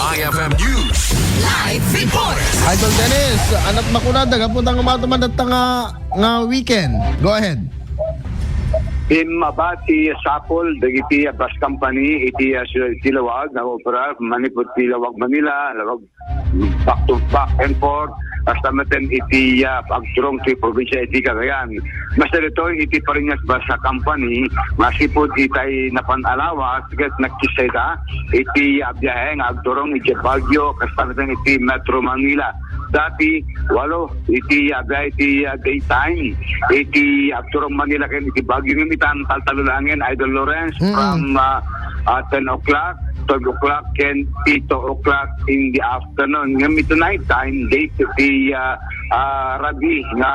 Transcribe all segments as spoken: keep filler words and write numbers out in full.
I F M News. Live report. Idol Dennis, anat makunada, gapu ta nga matuman detta nga, nga weekend. Go ahead. Pimmabati sapul dagiti bus company iti, ah, Silawag nga operar manipud ti Lawag, Manila, Lawag, back to back and forth, kasta met iti, ah, agturong ti probinsya iti Cagayan. Basta ditoy iti Pariñas Bus Company, masipud itay napan a lawas, ket nagkisay da iti, ah, biyahe nga agturong iti Baguio, kasta met iti Metro Manila. Dati, walo iti, ah, biyahe iti, ah, daytime, iti agturong Manila ken iti Baguio, ngem itan taltalo laengen, Idol Lawrence, Mm. from, ah, ah, ten o'clock, twelve o'clock, ken pito o'clock in the afternoon. Ngem iti night time, daytime, ah, ah, rabii nga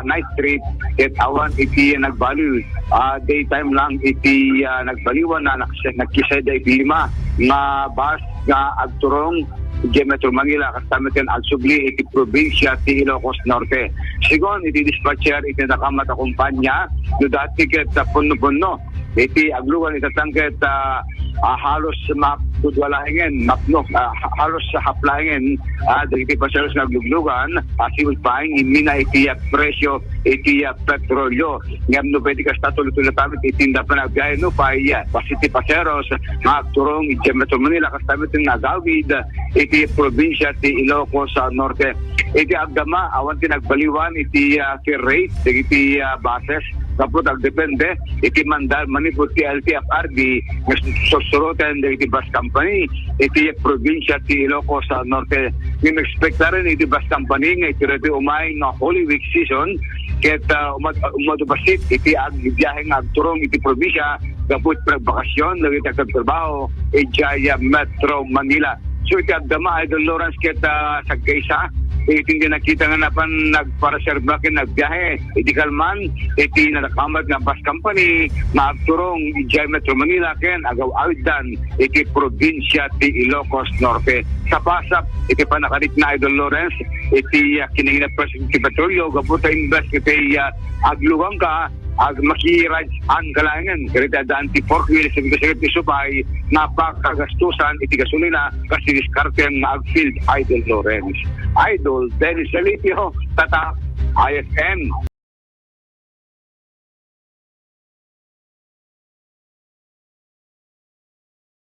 night trip, ket awan iti nagbaliw. Ah, daytime lang iti, ah, nagbaliwan na nagkisay da iti lima nga bus nga agturong iti Metro Manila, kasta met ken agsubli iti probinsya ti Ilocos Norte. Sigun iti dispatcher iti nakamat a kumpanya, no dati ket, ah, punno-punno iti aglugan iti tangket, ah, ah, halos mapudua laengen, mapno, ah, ha-, halos hap laengen, ah, dagiti pasaheros nga agluglugan, ah, siud pay immina iti, ah, presyo iti, ah, petrolyo. Ngem no pwede kasta, tuloy-tuloy tamet iti inda panagbiahe, no pay, ah, basta iti pasaheros nga agturong iti Metro Manila, kasta met nga agawid iti probinsya ti Ilocos, ah, Norte. Iti agdama, awan ti nagbaliwan iti, ah, fare rate dagiti, ah, buses, gapu ta agdepende iti mandar manipud ti L T F R B nga sursuroten dagiti bus company iti probinsya ti Ilocos, ah, Norte. Ngem ekspektaren iti bus company nga iti daytoy umay nga Holy Week season, ket, ah, umad-, umadu bassit iti agbiahe nga agturong iti probinsya gapu iti pagbakasyon dagiti agtrabaho idiay, ah, Metro Manila. So, iti agdama, Idol Lawrence, ket, ah, sagkaysa, iti nakita nga napan nagpareserba ken nagbiahe iti kalman iti nadakamat nga bus company nga agturong idiay Metro Manila ken agaw-awiddan iti probinsya ti Ilocos Norte. Sapasap iti pannakanikna, Idol Lawrence, iti, ah, kinangina presyo ti petrolyo, gapu ta imbes iti, ah, aglugan ka, ag-, makiride-an ka laengen. Ket iti addaan ti fork wheel, sika-sika ti supay, napakagastusan iti gasolina, kas ti diskartem nga agfield, Idol Lawrence. Idol Dennis Salipio, Tatak, I F M.